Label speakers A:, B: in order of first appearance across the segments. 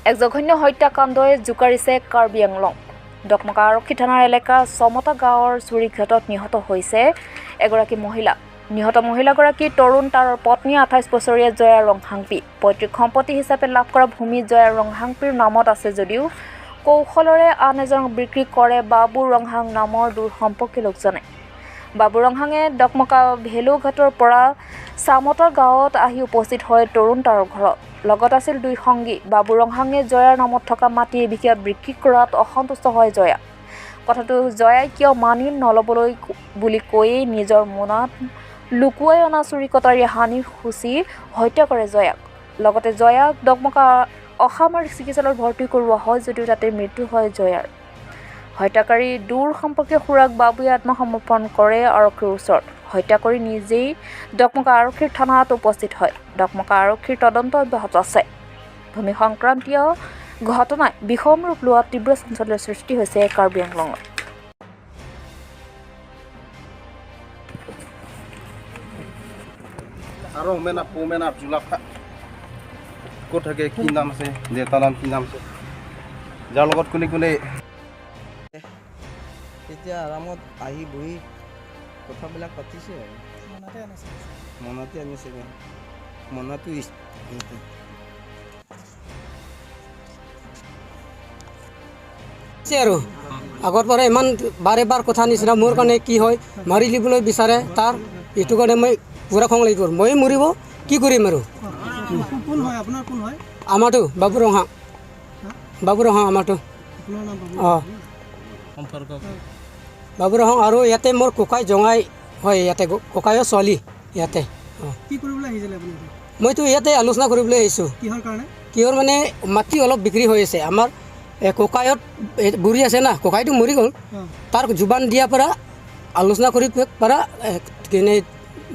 A: এক জঘন্য হত্যাকাণ্ডই জোকাৰিছে কাৰ্বি আংলং। ডকমকা আৰক্ষী থানাৰ এলেকা চমতা গাঁৱৰ চুৰিঘাটত নিহত হৈছে এগৰাকী মহিলা। নিহত মহিলাগৰাকী তৰুণ তাৰৰ পত্নী 28 বছৰীয়া জয়া ৰংহাংপি। পৈতৃক সম্পত্তি হিচাপে লাভ কৰা ভূমি জয়া ৰংহাংপিৰ নামত আছে যদিও কৌশলৰে আন এজনক বিক্ৰী কৰে বাবু ৰংহাং নামৰ দূৰ সম্পৰ্কীয় লোকজনে। বাবু ৰংহাঙে ডকমকা ভেলুঘাটৰ পৰা চামতা গাঁৱত আহি উপস্থিত হয় তৰুণ তাৰৰ ঘৰত। লগত আছিল দুই সংগী। বাবু ৰংহাঙে জয়াৰ নামত থকা মাটি এবিঘা বিক্ৰী কৰাত অসন্তুষ্ট হয় জয়া। কথাটো জয়াই কিয় মানি নল'বলৈ বুলি কৈয়েই নিজৰ মোনাত লুকুৱাই অনা চুৰি কটাৰী হানি খুচি হত্যা কৰে জয়াক। লগতে জয়াক ডকমকা অসামৰিক চিকিৎসালয়ত ভৰ্তি কৰোৱা হয় যদিও তাতে মৃত্যু হয় জয়াৰ। হত্যাকাৰী দূৰ সম্পৰ্কীয় খুৰাক বাবুৱে আত্মসমৰ্পণ কৰে আৰক্ষীৰ ওচৰত। হত্যা কৰি নিজেই ডকমকা আৰক্ষীৰ থানাত উপস্থিত হয়। ডকমকা আৰক্ষীৰ তদন্ত অব্যাহত আছে। ভূমি সংক্ৰান্তীয় ঘটনাই বিষম ৰূপ লোৱাত তীব্ৰ চাঞ্চল্যৰ সৃষ্টি হৈছে কাৰ্বি আংলঙত।
B: আৰু মেনা পোমেনা জুলাফ ক'ত থাকে, কি নাম আছে, দেউতাৰ নাম কি নাম আছে, যাৰ লগত কোনে কোনে
C: তেতিয়া আৰামত আহি বহি কথাবিলাক পাতিছে আৰু মনতে আনিছে, মনতো
D: আৰু আগৰ পৰা ইমান বাৰে বাৰ কথা নিচিনা মোৰ কাৰণে কি হয় মাৰি দিবলৈ বিচাৰে, তাৰ এইটো কাৰণে মই পূৰা খং লাগি গ'ল। মই মৰিব কি কৰিম আৰু। আমাৰতো বাবু ৰহা, বাবু ৰহা আমাৰতো, অঁ বাবু ৰহং। আৰু ইয়াতে মোৰ ককাই জঙাই হয়, ইয়াতে ককায়ৰ ছোৱালী ইয়াতে। মইতো ইয়াতে আলোচনা কৰিবলৈ আহিছোঁ। কিহৰ মানে মাটি অলপ বিক্ৰী হৈ আছে আমাৰ। ককায়ত বুঢ়ী আছে না, ককাইটো মৰি গ'ল, তাৰ জোবান দিয়াৰ পৰা আলোচনা কৰি পৰা কেনে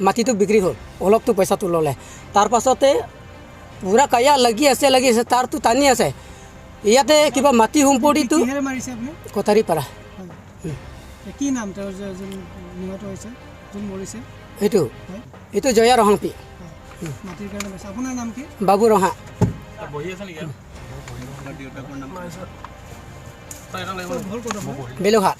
D: মাটিটো বিক্ৰী হ'ল, অলপতো পইচাটো ল'লে। তাৰপাছতে পূৰা কায়া লাগি আছে, লাগি আছে, তাৰটো টানি আছে। ইয়াতে কিবা মাটি সম্পত্তিটো কটাৰী পাৰা।
E: কি নাম তেওঁৰ নিহত হৈছে, যোন মৰিছে?
D: এইটো এইটো জয়া ৰহাংপি।
E: মাটিৰ কাৰণে আপোনাৰ নাম কি?
D: বাবু ৰহা। বেলুঘাট।